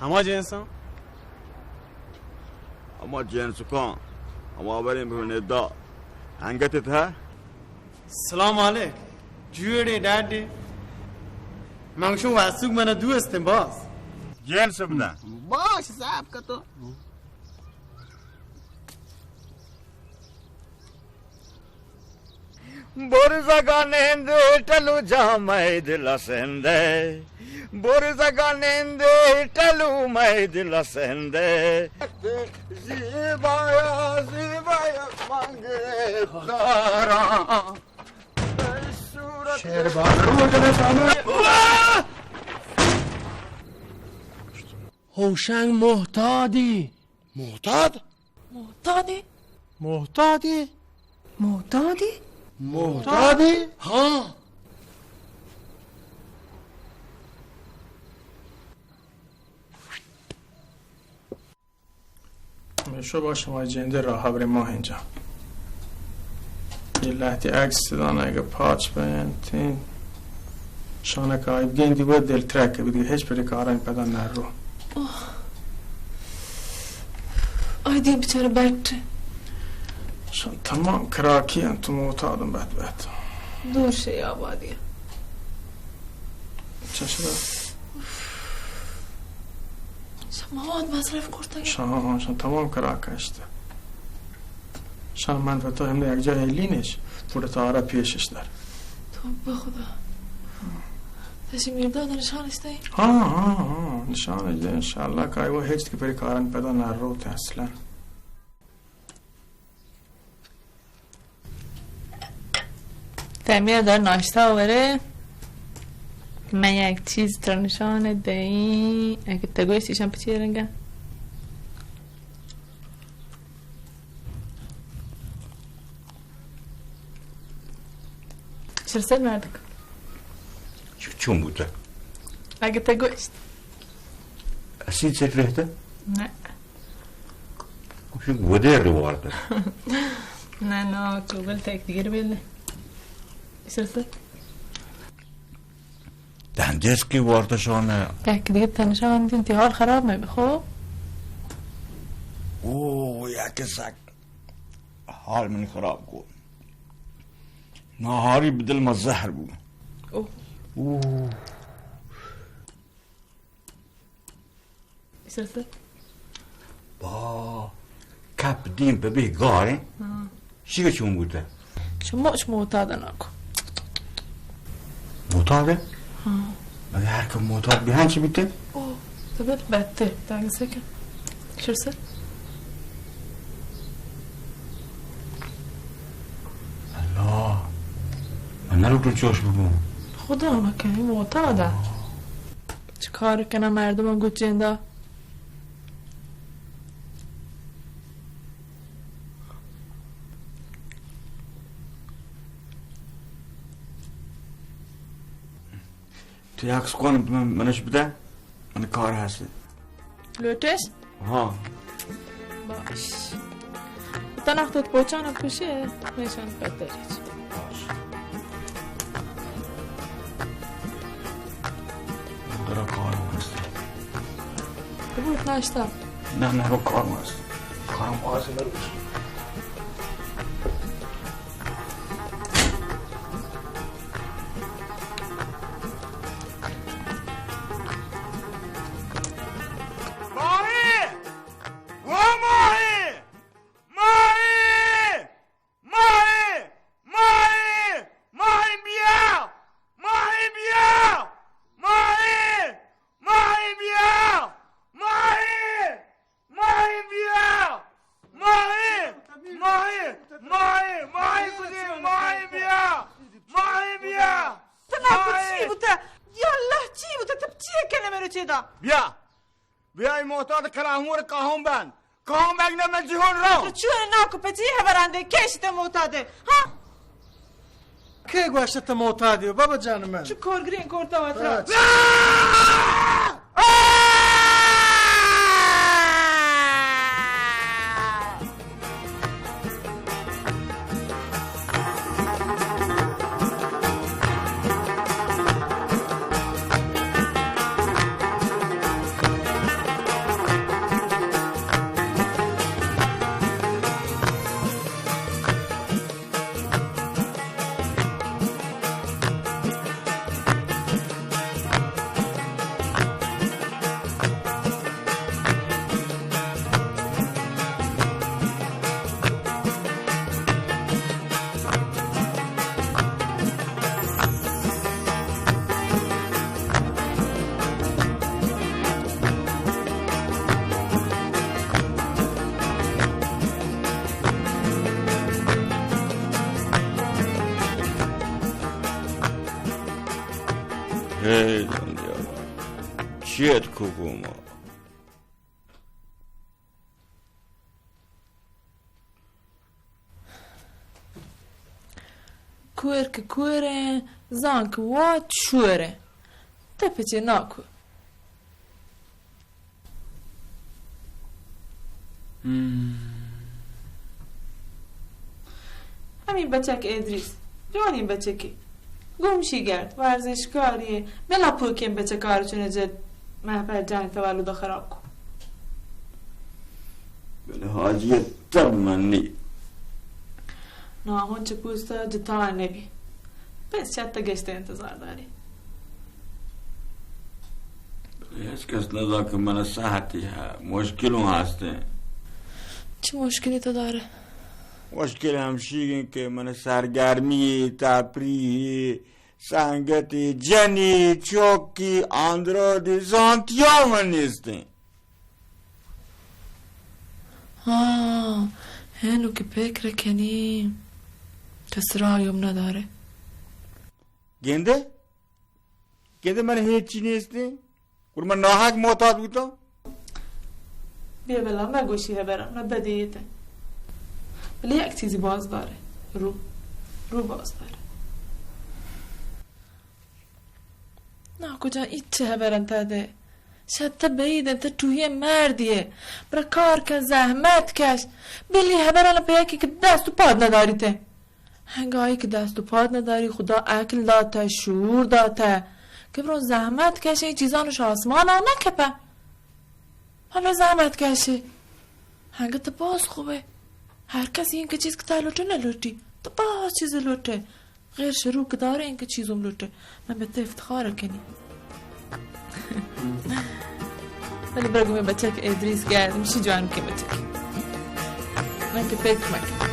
ہما جنساں؟ ہما جنسکاں، ہما بریں بہ ندا۔ انگت تھا۔ سلام علیک۔ جوڑے ڈاڈے۔ من شو واسوک من دوستیں باز۔ جنس بدن۔ باش صاحب کا تو۔ برزگا نندے ٹلو جاں مئے دل سندے، برزگا نندے ٹلو مئے دل سندے۔ زیبایا، زیبایا، من گرفتاراں۔ شعر بانو۔ ہوشنگ محتادی۔ محتاد؟ محتادی؟ محتادی؟ محتادی؟ محتادی؟ ہاں۔ ہمیشہ با شما جندے راہ برے ماہیں جان۔ یہ لہتے عکس دانا اگہ پاچ بینتیں۔ شانک آئی گندی و دل ترک بید، ہچ پر کارانی پدا نرو۔ اوہ۔ آئی دیم بیچارہ بیٹھ۔ شان تمام کراکی انت، معتادم بد بد۔ دور شے آبادی۔ چشرا۔ شان مواد مصرف کرتگ۔ شان، ہاں، شان تمام کراک اشت۔ شان من پہ تو ہمیں یک جاہ ہیلینش، گڑا تو آرا پیشش در۔ تو بخدا۔ تشی میرداد نشان اشتئی؟ ہاں، ہاں، ہاں، نشان اشتئی، انشاءاللہ کائی وہ ہچ کہ پری کارن پیدا نہ روت اصلاً۔ تیمیا در ناشتہ ورے۔ من یک چیز ترا نشان دئی، اگہ تگوش ایشان پچی رنگا۔ چرسد مردک۔ چو-، چون بوتا؟ اگہ تگوش۔ اسید سر رہتا؟ نہ۔ گوشی گودے رو وارتا۔ نہ، نہ، تو بل تک دیگر بل۔ سرسد۔ دندیس کی وارتا شانہ۔ یک دیگہ تنشان دین، تی حال خراب مہ بی، خو؟ او، یک سک حال منی خراب کو۔ ناہاری بدل ما زہر بو۔ او۔ او۔ سرسد۔ با کپ دیم پہ بی گاریں۔ ہاں۔ شیگا چون بوتہ؟ شما چ معتاد ناکو۔ معتاد؟ ہاں۔ مگہ ہر کم معتاد بیان چی بیتے؟ او، تو بہت بہتر، تنگ سے کن۔ سرسد۔ اللہ، من نلوٹوں چوش ببوں۔ خدا مکنے، معتاد ء۔ چہ کار کناں مردماں گوں جندا۔ تو یک سکون من، منش بدہ، من کار ہست۔ لوٹش؟ ہاں۔ باش۔ تناخت پوچانا پوشے، نشان پتر۔ باش۔ درا کار ہست۔ تو بوت ناشتہ؟ نہ، نہ، رو کار ہست۔ کار ہست، نہ روش۔ ماہی! او ماہی! ماہی! ماہی! ماہی! ماہی بیا! ماہی بیا! ماہی! ماہی بیا! ماہی! ماہی بیا! ماہی! ماہی! ماہی! ماہی کجے؟ ماہی بیا! ماہی بیا! تو ناکو چی بوتا؟ یا اللہ، چی بوتا؟ تب چی ہے کنے میرے چیدا؟ بیا! بیا، ای معتاد کلاہور کاہوں بند۔ کاہوں بند نہ من جہون رو۔ تو چون ناکو پہ چی ہے براندے؟ کیش تے معتاد ہے؟ ہاں؟ کئے گوشت تو معتادی؟ بابا جان من۔ چو کارگریں کورتا وترا۔ اچھا۔ ہے زندگی چیت کو گوما۔ کور کہ کور ایں، زان کہ وت شور ایں۔ تہ پچے ناکو۔ ہمے بچک ادریس، جوانیں بچکے، گومشی گرد، ورزشکاری، بلا پوکیں بچکار چون جد مہپر جان تولد خراب کو۔ بلے حاجی تب منی۔ ناہون چہ پوستا جتا نبی۔ پس چت گشتے انتظار داری۔ بلے ہچ کس نزان کہ من ساعتی ہا مشکلوں ہستیں۔ چی مشکلی تو دارے؟ مشکل ہمشیگیں کہ من سرگرمی، تفریح، سنگتی، جنی، چوکی، آندرودی، زانتیا من نیستیں۔ ہاں، ہنو کہ پکر کنی، کس راہی ہم ندارے۔ گندے؟ گندے من ہیچی نیستیں؟ گڑا من ناحق معتاد بوتاں؟ بیا بلا، مگوشی ہبرا، من بدیت۔ بلے یک چیزی باز دارے۔ رو، رو باز دارے۔ نا کجا ایچ ہبر انت دے۔ شہ تہ بعید انت، تہ ٹوہی مردی ئے۔ برا کار کن، زحمت کش۔ بلی ہبران پہ یکی کہ دست و پاد نداری تے۔ ہنگا آئی کہ دست و پاد نداری، خدا عقل داتہ، شعور داتہ۔ کہ برو زحمت کش، این چیزانو شہ آسمان آ نکپہ۔ ہمے زحمت کشے۔ ہنگا تہ باز خوبے۔ ہر کس اینکہ چیز کہ تہ لوٹے نہ لوٹی۔ تہ باز چیز لوٹے۔ غیر شروع کہ دارے اینکہ چیزم لوٹے۔ من بہ تہ افتخار کنی۔ ولی برگو مے بچک ادریس گرد، مشی جوان کے بچک۔ من کہ پک مک۔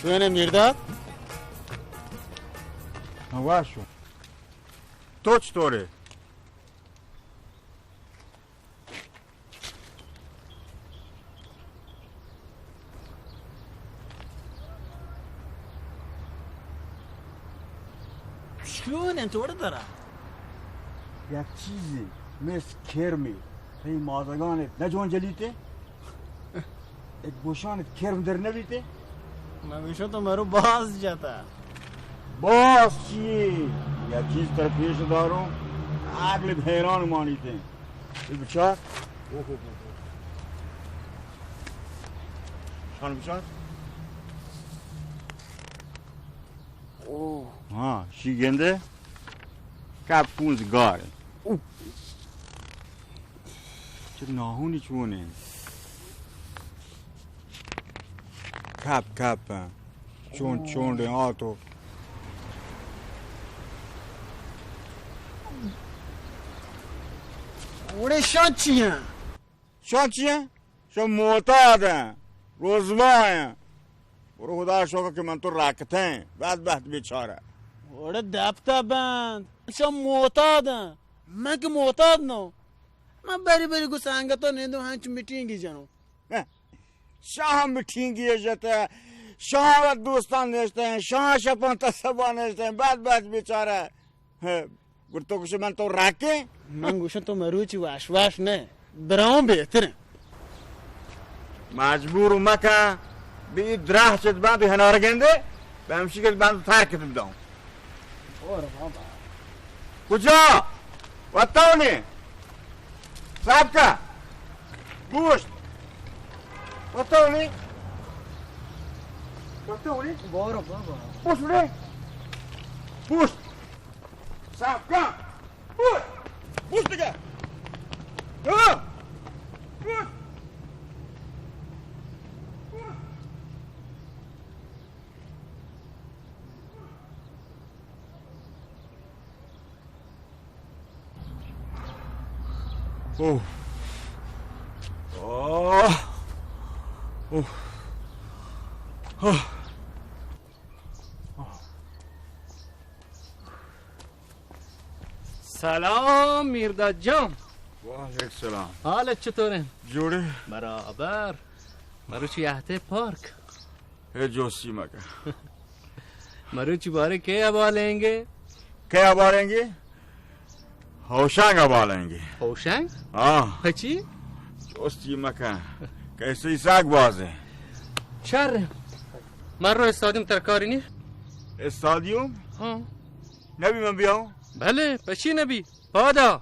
چونے میرداد؟ ہاں، واشو۔ تو چطورے؟ چون انت وڑ درا؟ یک چیزے، مس کرمے، تئی مازگان نہ جون جلیتے؟ ایک گوشان کرم در نہ بیتے؟ من گوشاں تو مرو باز جتا۔ باز چیے؟ یک چیز تر پیش داروں، عقل حیران مانیتے۔ اے بچار۔ اوہ، اوہ، اوہ۔ شان بچار۔ اوہ۔ ہاں، شی گندے۔ کپ پونز گار۔ اوہ۔ چہ ناہونی چونے۔ Cup cup. چون چونڈیں آ تو۔ وڑے شان چی ہیں؟ شان چی ہیں؟ شان معتاد ہیں، رزوا ہیں۔ برو خدا شکر کہ من تو رکتیں، بدبخت بیچارہ۔ وڑے دپتا بند۔ شان معتاد ہیں۔ من کہ معتاد نو۔ من بری بری گو سنگتو نیندو ہنچ میٹنگی جنو۔ شاہ میٹنگی جتہ، شاہ وت دوستان نشتہ، شاہ شپان تا سبا نشتہ، بدبخت بیچارہ۔ گڑا تو گوشے من تو راکیں؟ من گوشاں تو مروچی واش واش نہ، براؤں بہتر ہیں۔ مجبور مکن، بی دراہ چت بند ہنار گندے، بہ ہمشی کہ بند ترکت بداؤں۔ اور بابا۔ کجا؟ وتونی۔ صاحب کا؟ گوشت۔ وتونی۔ وتونی۔ بورو بابا۔ گوشت بڑے۔ گوشت۔ صاحب کا؟ گوشت۔ گوشت کا؟ ہاں؟ گوشت۔ اوہ۔ اوہ۔ اوہ۔ سلام میرداد جان۔ وعلیکم سلام۔ حالت چطوره؟ جوڑے؟ برابر۔ مروچی اہتے پارک۔ اے جوسی مکن۔ مروچی بارے کے حوالیں گے؟ کے حوالیں گے؟ ہوشنگ حوالیں گے۔ ہوشنگ؟ ہاں۔ پچی؟ جوسی مکن۔ کیسے ساگ بازے؟ شر۔ مرو استادیم ترکاری نی؟ استادیوم؟ ہاں۔ نبی من بیاؤں؟ بلے، پچی نبی؟ پادا۔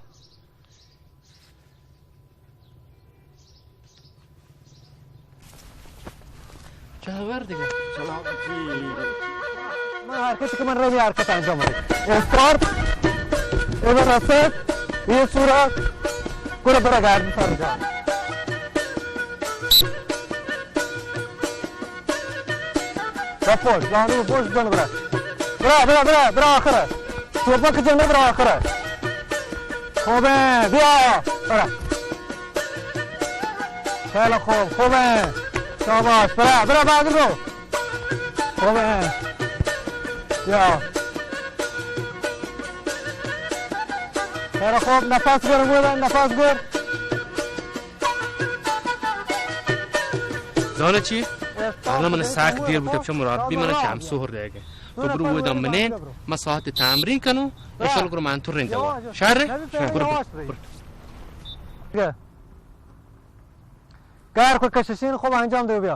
چہ خبر دگہ؟ سلامتی۔ من حرکت کہ من روی حرکت انجام دے۔ استارت، ابر رسد، یہ صورت، گڑا برا گاڑی سر جان۔ پوش، زانو پوش جن برا۔ برا، برا، برا، برا آخر۔ توپک جن برا آخر۔ خوبیں، بیا، برا۔ خیلی خوب، خوبیں۔ شاباش، برا، برا، باز رو۔ خوبیں۔ بیا۔ خیلی خوب، نفس گر، نفس گر۔ زانہ چی؟ الان من ساک دیر بوتہ، چہ مراد بی من چم سہر دیگہ۔ تو برو ودا منین، ما ساعت تمرین کنو، انشاءاللہ گرو من تو رنگ دوا۔ شر؟ برو، برو، برو۔ گار کو کششین خوب انجام دیو بیا۔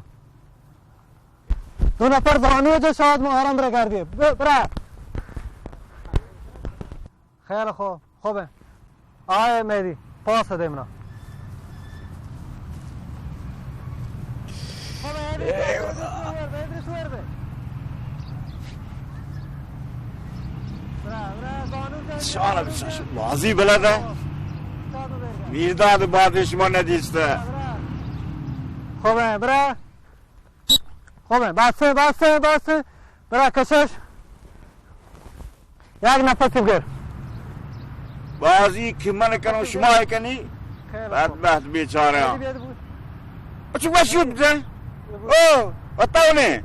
دو نفر زانو جو شاید ما آرام برا گردی۔ ب-، برا۔ خیلی خوب، خوبیں۔ آئے مہدی، پاس دے منا۔ خوبیں، ادریس، ادریس، ادریس، ادریس۔ برا، برا، زانو جان۔ شان بازی بلد ہے۔ میرداد بازی شما ندیسته۔ خوبیں، برا۔ خوبیں، بس، بس، بس۔ برا کشش۔ یک نفس بگر۔ بازی کہ من کنوں، شما کنی۔ بدبخت بیچارہ۔ اچھا، وشی بدے۔ او، بتاؤ نے۔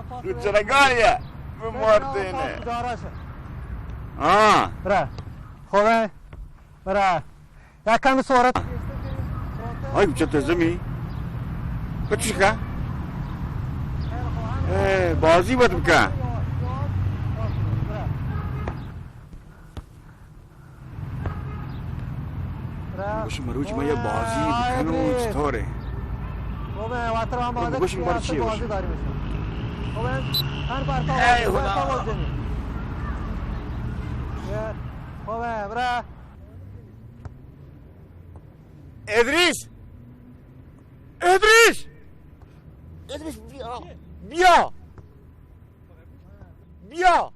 تو چرا گاڑی ہے؟ مردے نے۔ ہاں۔ برا۔ خوبیں۔ برا۔ یک کم صورت۔ آئی بچت زمین۔ بچی کا؟ اے، بازی بد بکا۔ گوش مروچ ما یہ بازی بکنو چطوره؟ گوش مروچ چیه گوش؟ اے خدا۔ خوبه، برا۔ ادریس! ادریس! ادریس، بیا! بیا! بیا!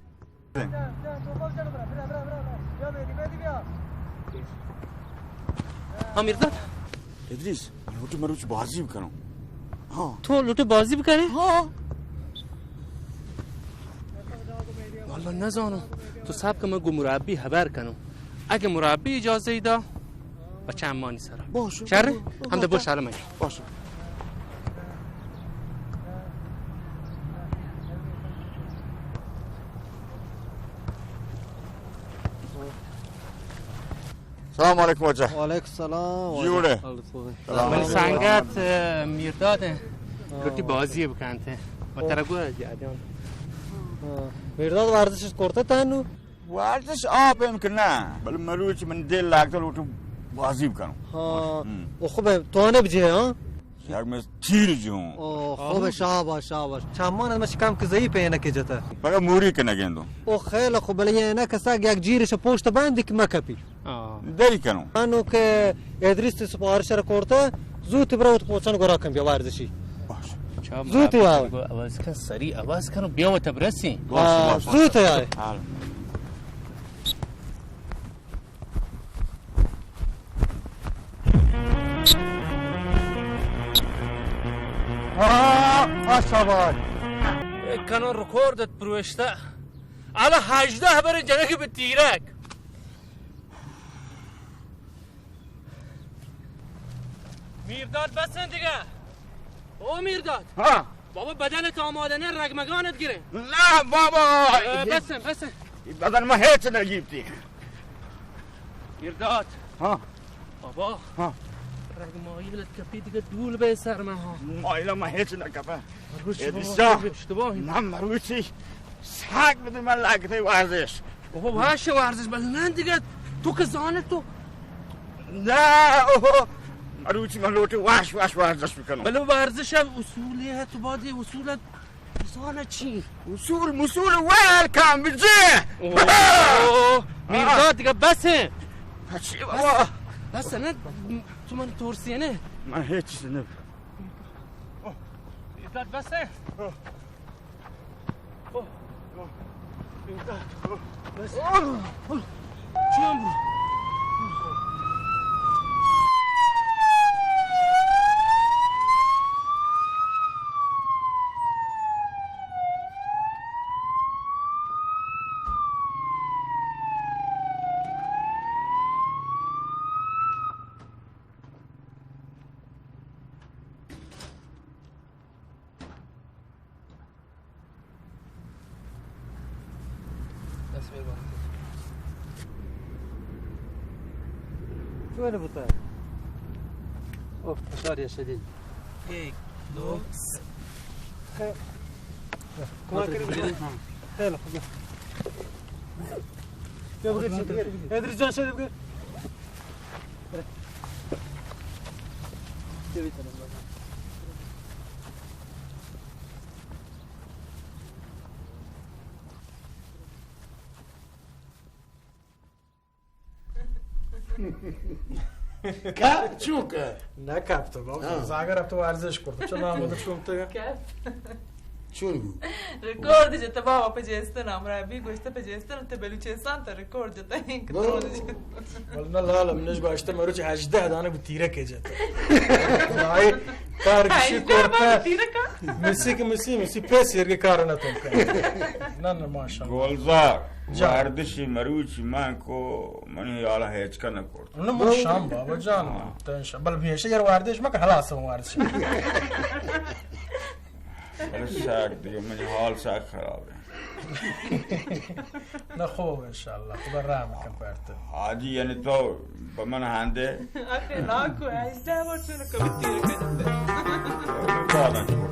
ہاں، میرداد۔ ادریس، من لوٹوں مروچ بازی بکنوں۔ ہاں۔ تو لوٹے بازی بکنے؟ ہاں۔ واللہ نزانوں۔ تو صبر کن، من گوں مربی خبر کنوں۔ اگہ مربی اجازہ دا، بچہ امانی سرا۔ باش، شر؟ باش، ہمدا باش۔ بوش حالا من۔ باش۔ سلام علیکم واجہ۔ وعلیکم سلام۔ جوڑے؟ سلام۔ من سنگت، اه، میرداد ہیں۔ ہاں۔ لوٹی بازی بکنتے۔ و ترا گو جادیان۔ ہاں۔ میرداد ورزش کرتے تنو؟ ورزش آپ ہم کہ نہ، بلے مروچ من دل لگتا لوٹوں بازی بکنوں۔ ہاں۔ ہم۔ و خوب ہے، تو نے بجے، ہاں؟ یک میں تیر جوں۔ او، خوب ہے، شاباش، شاباش۔ چمان از مش کم کہ ضعیف ہے، نہ کہ جتا۔ پگا موری کہ نہ گندو۔ او، خیلی خوب، بلے یہ نہ کسا یک جیرش پوشت بند کہ مکپی۔ ہاں۔ دری کنوں۔ انو کہ ادریس تے سپارش را کرتا، زوت برو تو پوچن گورا کن بیا ورزشی۔ باش۔ زوت یا۔ عوض کن، سری عوض کن، بیا و تبرسی۔ باش، ہاں، باش، زوت باش۔ یا۔ حال۔ آه، آه، شاباش۔ کنو رکورد ات پروشتا۔ حالا هجده بر جنگ به تیرک۔ میرداد، بس انت دگہ. او میرداد. ها. بابا، بدنت آمادہ نہ، رگمگانت گریں. نہ بابا. اه، بس انت، بس انت. بدن ما ہچ نہ گیپتی. میرداد. ها. بابا. ها. رگ مایلت کپی دگہ ڈول بے سر ما ها. مایل ما ہچ نہ کپا. روچ اے بابا، دیشا. اشتباہی. نہ مروچی. ساک بدے من لگتے ورزش. اوہ، واش ورزش، بل نہ دگہ. تو کہ زانے تو. نہ، اوہ، مروچی من لوٹی واش واش ورزش بکنم. بلے ورزش اصولی ہے، تو باید اصول زانے چی؟ اصول مسول ویل کام بجے. اوہ، میرداد دگہ بس انت. اچھی بابا. بس، بس نہ، تو من ترسی نہ. من ہچ نہ. میرداد بس انت. دست مہربانی. چون بوتا؟ اوہ، فشار شدید. یک، دو، سه. خیر. کمک کنید. خیلی خوب. بیا بگیر، بیا بگیر. ادریس جان، شده بگیر. بیا بگیر. کپ چون که؟ نه کپ تو بابا. آه. زاگر رفت ورزش کرد. چون نام بود چون تو؟ کپ. چون بود؟ رکورد جت بابا پہ جیستن، ہمراہ بی گوشت پہ جیستن، تے بلوچستان تا رکورد جت، این بابا. کترون جت. والله لالا منش گوشت مروچ ہژدہ دانہ بو تیرک جت. آئی کار کشی ہژدہ کرتا. بار تیرک؟ مسی که مسی، مسی پیس ایرگی کار نتون کن. نه، نه، ماشاءالله. گلزار، جان. ورزش مروچی من کو، منی حالا ہیچ کن نکرد. نه، من شام بابا جان، ہاں. تنشا. بل میشه یار ورزش مکن، خلاص ورزش. بلے سک دیگه منی حال سک خرابه. نه خوب، انشاءالله. خدا رحم کن پر تو. حاجی، یعنی تو به من هنده؟ آخه ناکو، هژدہ بار چون کبھی تیر کنده. بعداً چون.